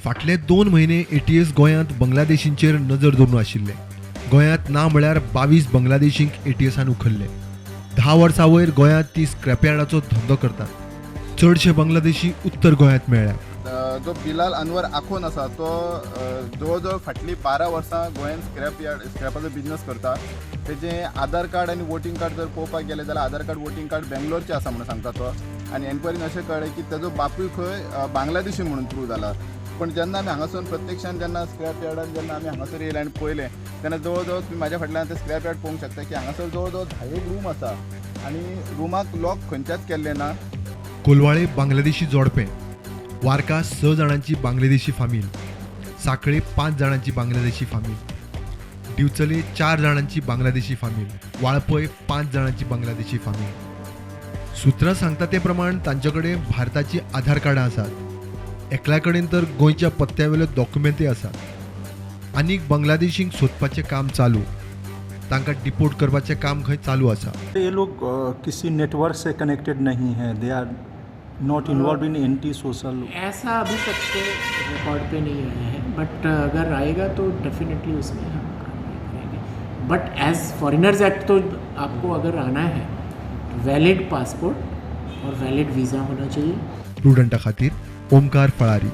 फाटले 2 म्हयने एटीएस गोंयांत बांगलादेशींचेर नजर दवरून आशिल्ले. गोंयांत ना म्हळ्यार 22 बांगलादेशींक एटीएसान उखल्ले. 10 वर्सां वयर गोंयांत ती स्क्रॅपयार्डाचो धंदो करतात. चडशे बांगलादेशी उत्तर गोंयांत मेळ्ळ्या. जो बिलाल अनवर आखोन आसा तो जवळ जवळ फाटलीं 12 वर्सां गोंयांत स्क्रॅप यार्ड स्क्रॅपाचो बिजनस करता. तेजें आधार कार्ड आनी वोटींग कार्ड जर पळोवपाक गेलें जाल्यार आधार कार्ड वोटींग कार्ड बेंगलोरचें आसा म्हणून सांगता तो. आनी एनक्वायरीन अशें कळ्ळें की तेजो बापूय खंय बांगलादेशी म्हणून प्रूव जाला. पूण जेन्ना आमी हांगासून प्रत्यक्षान जेन्ना स्क्रॅप यार्डान जेन्ना आमी हांगासर येयले आनी पळयलें तेन्ना जवळ जवळ तुमी म्हाज्या फाटल्यान ते स्क्रॅप यार्ड पळोवंक शकता की हांगासर जवळ जवळ 10 रूम आसा आनी रुमाक लॉक खंयच्याच केल्लें ना. कोलवाळे बांगलादेशी जोडपें, वार्का 6 जाणांची बांगलादेशी फामील, साखळे 5 जाणांची बांगलादेशी फामील, दिवचले 4 जाणांची बांगलादेशी फामील, वाळपय 5 जाणांची बांगलादेशी फामील. सुत्रां सांगता ते प्रमाण तांचे कडेन भारताची आधार कार्डां आसात. एकल्या कडेन तर गोंयच्या पत्त्या वयले डॉक्युमेंटय आसात. आनीक बांगलादेशींक सोदपाचें काम चालू. तांकां डिपोर्ट करपाचें काम खंय चालू आसा. ये लोग किसी नेटवर्क से कनेक्टेड नहीं है. They are not involve in anti social. ऐसा अभी तक तो रिकॉर्ड पे नहीं आया है, बट अगर आएगा तो डेफिनेटली उसमें हम कार्रवाई करेंगे. बट एज फॉरेनर्स एक्ट तो आपको अगर आना है तो वैलिड पासपोर्ट और वैलिड वीज़ा होना चाहिए. प्रुडंटा खातीर ओमकार फळारी.